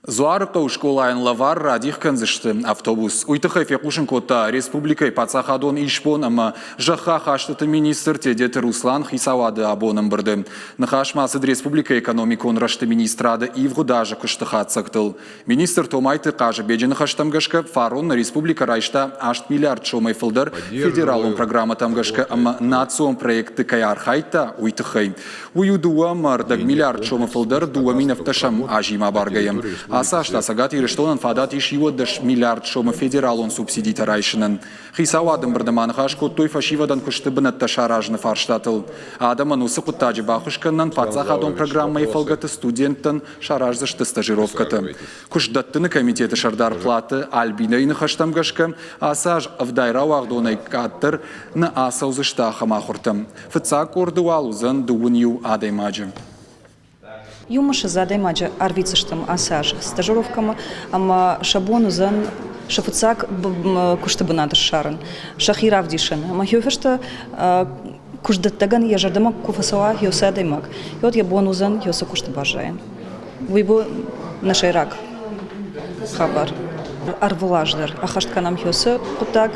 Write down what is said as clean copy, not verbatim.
Дзуарыхъӕуы скъолайӕн лӕвар радих кӕндзысты автобус. Уый тыххӕй фехъусын кодта республикӕйы паддзахадон исбон ӕмӕ зӕххы ахастыты министр Тедеты Руслан хицауады абон ӕмбырды. Ныхас ма цыд республикӕйы экономикон рӕзты министрады ивгъуыд азы куысты хатдзӕгтыл. Министр Томайты Хъазыбеджы ныхӕстӕм гӕсгӕ, фарон нӕ республикӕ райста 8 миллиард сомӕй фылдӕр федералон программӕтӕм гӕсгӕ ӕмӕ национ проектты кӕй архайдта, уый тыххӕй. Уый у 2,5 миллиард сомы фылдӕр 2017 азимӕ абаргӕйӕ. Ацы аз та Цӕгат Ирыстонӕн фадат ис 11 миллиард сомы федералон субсидитӕ райсынӕн. Хицауады ӕмбырды ма ныхас кодтой фӕсивӕдӕн куысты бынӕттӕ саразыны фарстатыл. Адӕмӕн уыцы хъуыддаджы баххуыс кӕнынӕн паддзахадон программӕйы фӕлгӕты студенттӕн сараздзысты стажировкӕтӕ. Куыстдӕттыны комитеты сӕрдар Платы Альбинӕйы ныхӕстӕм гӕсгӕ, ацы аз 70 рауагъдонӕй къаддӕр нӕ ацӕудзысты ахӕм ахуыртӕм. Фыццаг къорды уал уыдзӕн 21 адӕймаджы. Иумӕ 20 адӕймаджы арвитдзыстӕм ацы аз стажировкӕмӕ ӕмӕ сӕ бон уыдзӕн сӕ фыццаг куысты бынат ссарын, сӕхи равдисын. Ӕмӕ йӕ фӕстӕ куыстдӕттӕгӕн йӕ зӕрдӕмӕ куы фӕцӕуа йӕ адӕймаг, уӕд йӕ бон уыдзӕн йӕ куысты баззайын. Уый у нӕ сӕйраг хабар. Ӕрвылаз дӕр ӕххӕст кӕнӕм хёсы хъуыддаг.